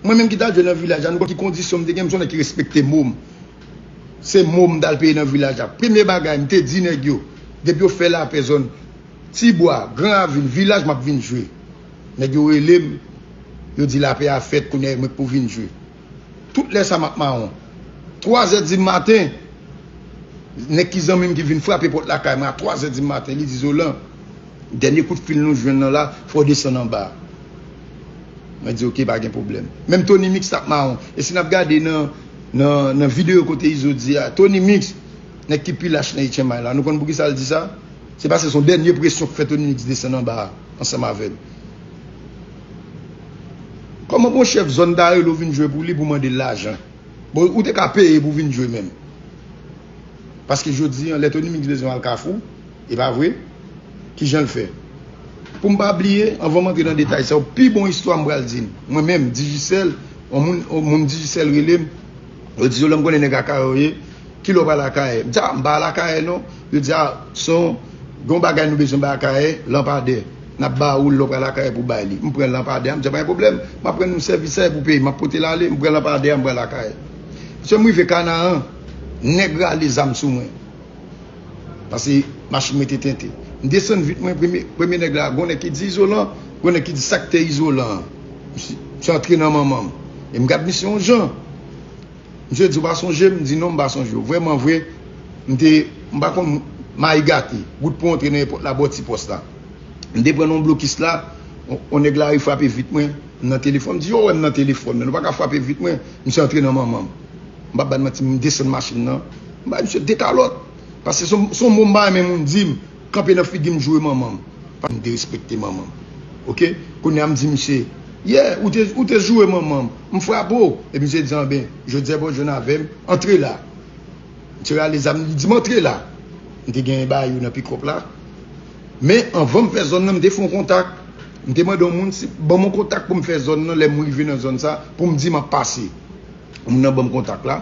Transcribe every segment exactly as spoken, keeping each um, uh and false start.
Mwen menm ki t al jwe nan vilaj la, nou konn ki kondisyon m te gen, m se yon nèg ki respekte mo m. Se mo m t al peye nan vilaj la. Premye bagay, m te di nèg yo, depi yo fè lapè zòn Tibwa, Gran Ravin, vilaj, m ap vin jwe. Nèg yo rele m, yo di lapè a fèt, kounye a mwen k pou vin jwe. Tout lè sa m ap mawon. Twa zè di maten, nèg ki zanmi m ki vin frape pòt lakay mwen a twa zè di maten, li di, Zolan, dènye kout fil nou jwenn nan la, fò w desann anba a. Mwen di, oke, pa gen pwoblèm. Menm Tony Mix t ap mawon. E si n ap gade nan, nan, nan videyo kote Izo di a, Tony Mix, nèg ki pi lach nan H M I la, nou konn poukisa l di sa? Se paske se yon dènye presyon k fè Tony Mix desann anba a, ansanm avè l. Kòman pou yon chèf zòn ta rele w vin jwe pou li pou mande l lajan? Bon, ou te ka peye pou vin jwe menm. Paske jodi a, lè Tony Mix bezwen al Kafou, e pa vre? Kijan l fè? Pou m pa bliye, anvan m antre nan detay sa yo, pi bon istwa m pral di n. Mwen menm, Digicel, yon moun, yon moun Digicel rele m, yo di, Zolan, m konnen nèg Akayè w ye, kilè w pral Akayè? M di, a, m pa al Akayè non. Yo di, a, se yon, gen yon bagay nou bezwen bay Akayè, lanpadè. N ap ba ou l lè w pral Akayè pou bay li. M pran lanpadè a, m di, pa gen pwoblèm. M ap rann nou sèvis sa e pou peyi m, m ap pote l ale, m pran lanpadè a, m pral Akayè. Misye, m rive Kanaran, nèg rale zam sou mwen. Paske machin mwen te tente. M desann vit mwen, premye, premye nèg la, gon nèg ki di Izolan, gon nèg ki di sa k te Izolan an. Misye, misye antre nan manman m. E m gad misye yon jan. Misye di, ou pa sonje m? M di, non, m pa sonje w. Vrèman vre, m te, m pa konn mayi gate. Wout pou antre nan èpòt la, bò ti pòs la. M te pran nan blokis la, on, on nèg lari frape vit mwen, m nan telefòn. M di, yo wè m nan telefòn, men nou pa ka frape vit mwen. Misye antre nan manman m. M p ap ba n manti, m desann machin nan. M bay misye de kalòt. Paske se yon, se yon mo m pa renmen moun di m. Kanpe nan figi m joure manman m. Pa m derespekte manman m. Oke? Kounye a m di misye, yeah, ou te, ou te joure manman m. M frape w. Epi misye di, anben, jodi a pa w jwenn avè m. Antre la. Misye rale zam, li di m antre la. M te genyen bagay yo nan pikòp la. Men anvan m fè zòn nan, m te fè yon kontak. M te mande yon moun si, ban m yon kontak pou m fè zòn nan, lè m rive nan zòn sa, pou m di m ap pase. Moun nan ban m kontak la.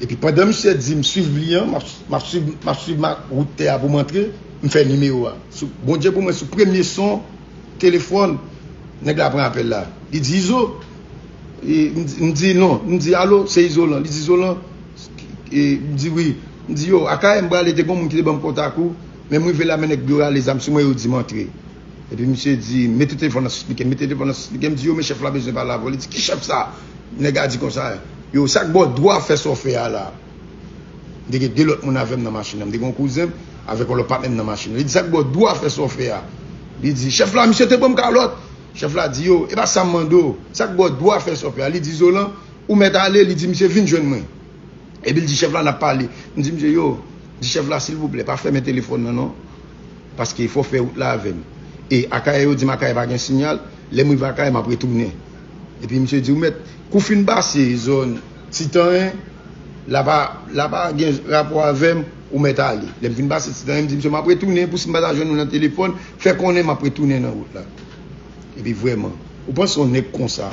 Epi pandan misye di m swiv li an, m ap, m ap swiv, m ap swiv ma, wout tè a pou m antre, m fè nimewo a. Sou, Bondye pou mwen, sou premye son telefòn, nèg la pran apèl la. Li di, Izo. E, m di, m di, non. M di, alo, se Izolan. Li di, Izolan. E, m di, wi. M di, yo, Akayè m prale, te gen yon moun ki te ban m kontak ou, men m rive la, men nèg yo rale zam sou mwen, yo di m antre. Epi misye di, mete telefòn nan sou spikè, mete telefòn nan sou spikè. M di, yo, men chèf la bezwen pale avè w. Li di, ki chèf sa? Nèg la di konsa, yo, sa k ba w dwa fè sa w fè a la? M te gen de lòt moun avè m nan machin nan. M te gen yon kouzen m avèk yon lòt patnè m nan machin nan. Li di, sa k ba w dwa fè sa w fè a? Li di, chèf la, misye te ban m kalòt. Chèf la di, yo, e pa sa m mande w. Sa k ba w dwa fè sa w fè a? Li di, Zolan, ou mèt ale. Li di, misye vin jwenn mwen. Epi l di chèf la, n ap pale. M di misye, yo, di chèf la, silvouplè, pa fèmen telefòn nan non. Paske fò w fè wout la avè m. E Akayè, yo di m Akayè pa gen siyal. Lè m rive Akayè, m ap retounen. Epi misye di, ou mèt, kou fin pase zòn Titanyen, la pa, la pa gen rapò avè m, ou mèt ale. Lè m fin pase Titanyen, m di misye, m ap retounen, pou si m pa ta jwenn ou nan telefòn, fè konnen m ap retounen nan wout la. Epi vrèman, ou panse yon nèg konsa,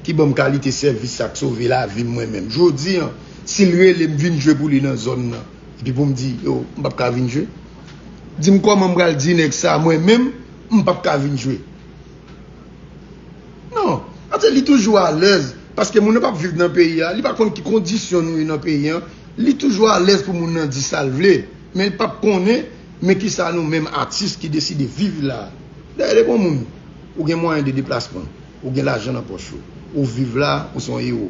ki ban m kalite sèvis sa k sove lavi m mwen menm. Jodi a, si l rele m vin jwe pou li nan zòn nan, epi pou m di, yo, m p ap ka vin jwe. Di m kòman m pral di nèg sa, mwen menm, m p ap ka vin jwe. Non, paske li toujou alèz, paske moun nan p ap viv nan peyi a, li pa konn ki kondisyon nou ye nan peyi a, li toujou alèz pou moun nan di sa l vle, men l p ap konnen, men kisa nou menm atis ki deside viv la. Dayè, depi yon moun, ou gen mwayen de deplasman, ou gen lajan nan pòch ou, ou viv la, ou se yon ewo.